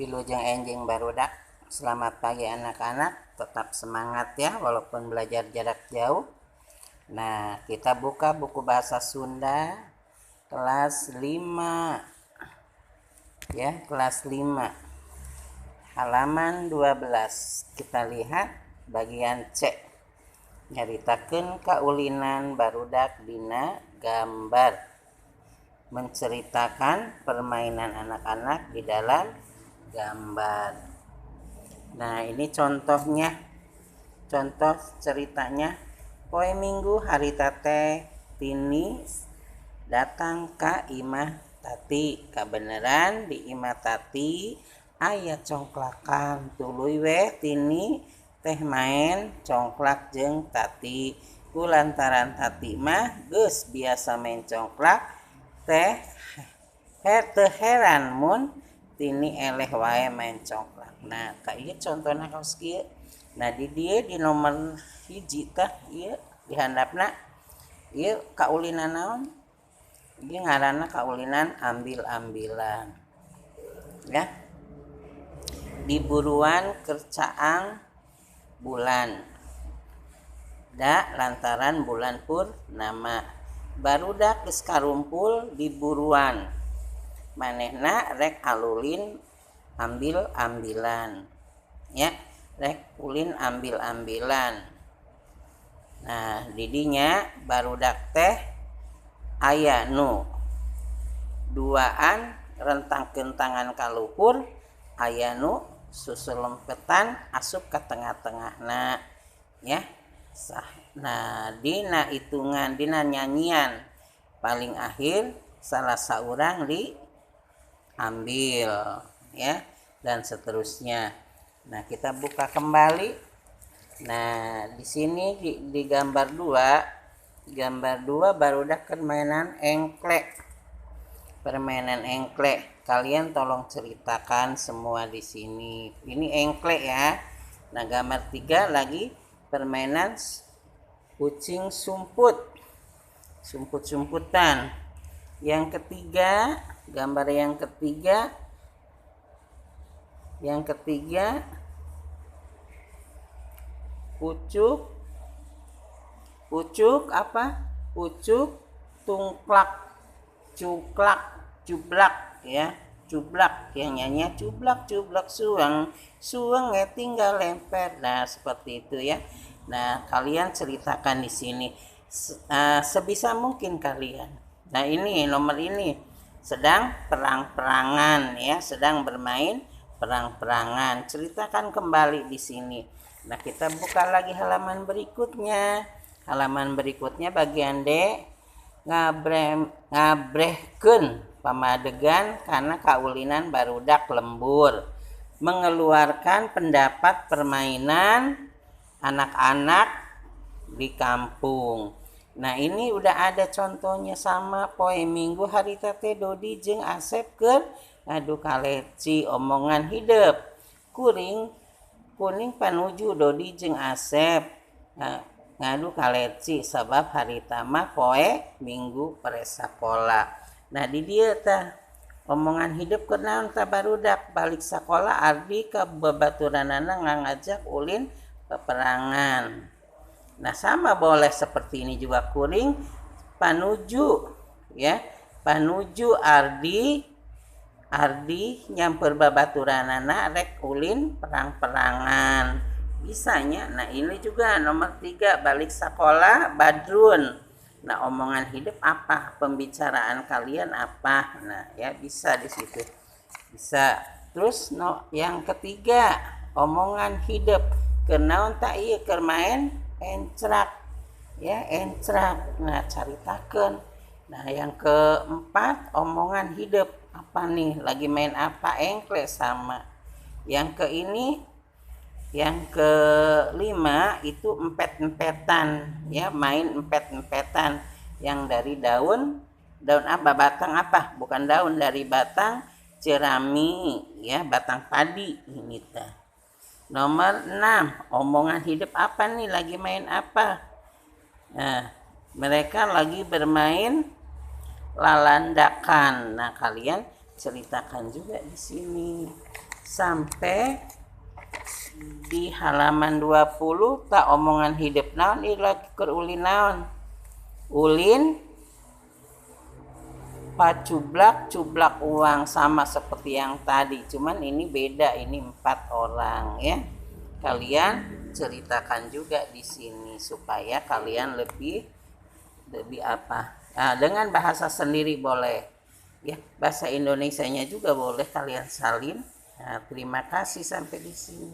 Wilujeng enjing, barudak. Selamat pagi, anak-anak. Tetap semangat ya, walaupun belajar jarak jauh. Nah, kita buka buku bahasa Sunda kelas 5. Ya, kelas 5. Halaman 12. Kita lihat bagian C. Nyaritakeun kaulinan barudak dina gambar. Menceritakan permainan anak-anak di dalam gambar. Nah, ini contohnya. Contoh ceritanya. Poe Minggu harita teh Tini datang ka imah Tati. Kabeneran di imah Tati aya congklakan. Tuluy weh Tini teh main congklak jeung Tati. Kulantaran Tati mah geus biasa main congklak teh teu heran mun Tini eleh wae main congklak. Nah, ka ieu contohna kaos kieu. Nah, di dieu di nomor 1 tah ieu di handapna ieu kaulinan naon? Ieu ngaranna kaulinan ambil-ambilan. Ya. Diburuan keur caang bulan. Da lantaran bulan purnama. Barudak geus karumpul di buruan. Manehna rek alulin ambil-ambilan. Ya, rek ulin ambil-ambilan. Nah, didinya barudak teh aya nu duaan rentangkeun tangan ka luhur, aya nu susulempetan asup ka tengah-tengahna, ya. Sah. Nah, dina hitungan, dina nyanyian paling akhir salah saurang diambil, ya, dan seterusnya. Nah, kita buka kembali. Nah, di sini di gambar 2, gambar 2 barudak permainan engklek. Permainan engklek. Kalian tolong ceritakan semua di sini. Ini engklek ya. Nah, gambar 3 lagi permainan kucing sumput. Sumput-sumputan. Yang ketiga, gambar yang ketiga. Yang ketiga pucuk, pucuk apa? Pucuk tungklak, cuklak, cublak ya, cublak yang nyanyi cublak cublak suang, suangnya tinggal lemper. Nah, seperti itu ya. Nah, kalian ceritakan di sini sebisa mungkin kalian. Nah, ini nomor ini sedang perang-perangan ya, sedang bermain perang-perangan. Ceritakan kembali di sini. Nah, kita buka lagi halaman berikutnya. Halaman berikutnya bagian D, ngabrehkeun pamadegan karena kaulinan barudak lembur. Mengeluarkan pendapat permainan anak-anak di kampung. Nah, ini udah ada contohnya sama poe Minggu harita teh Dodi jeung Asep keur ngadu kaleci omongan hidup. Kuring kuning panuju Dodi jeung Asep. Nah, ngadu kaleci sabab harita mah poe Minggu pere sakola. Nah, di dieu tah omongan hidup keur naon tah barudak balik sakola Ardi ka babaturanana ngajak ulin peperangan. Nah, sama boleh seperti ini juga kuring panuju ya, panuju Ardi, Ardi nyamper babaturanana rek ulin perang-perangan. Bisanya. Nah, ini juga nomor 3 balik sekolah Badrun. Nah, omongan hidup apa? Pembicaraan kalian apa? Nah, ya bisa di situ. Bisa. Terus no, yang ketiga, omongan hidup. Keur naon tah ieu keur main encrak. Ya, encrak. Nah, caritakeun. Nah, yang keempat, omongan hidup. Apa nih? Lagi main apa? Engklek sama. Yang ke ini, yang kelima itu empet-empetan, ya, main empet-empetan yang dari daun, daun apa? Batang apa? Bukan daun, dari batang jerami, ya, batang padi ini teh. Nomor 6, omongan hidup apa nih? Lagi main apa? Nah, mereka lagi bermain lalandakan. Nah, kalian ceritakan juga di sini. Sampai di halaman 20, tah, omongan hidup naon ieu lagi keur ulin naon? Ulin pacublak cublak uang, sama seperti yang tadi, cuman ini beda, ini 4 orang ya. Kalian ceritakan juga di sini supaya kalian lebih apa? Nah, dengan bahasa sendiri boleh ya, bahasa Indonesianya juga boleh kalian salin. Nah, terima kasih sampai di sini.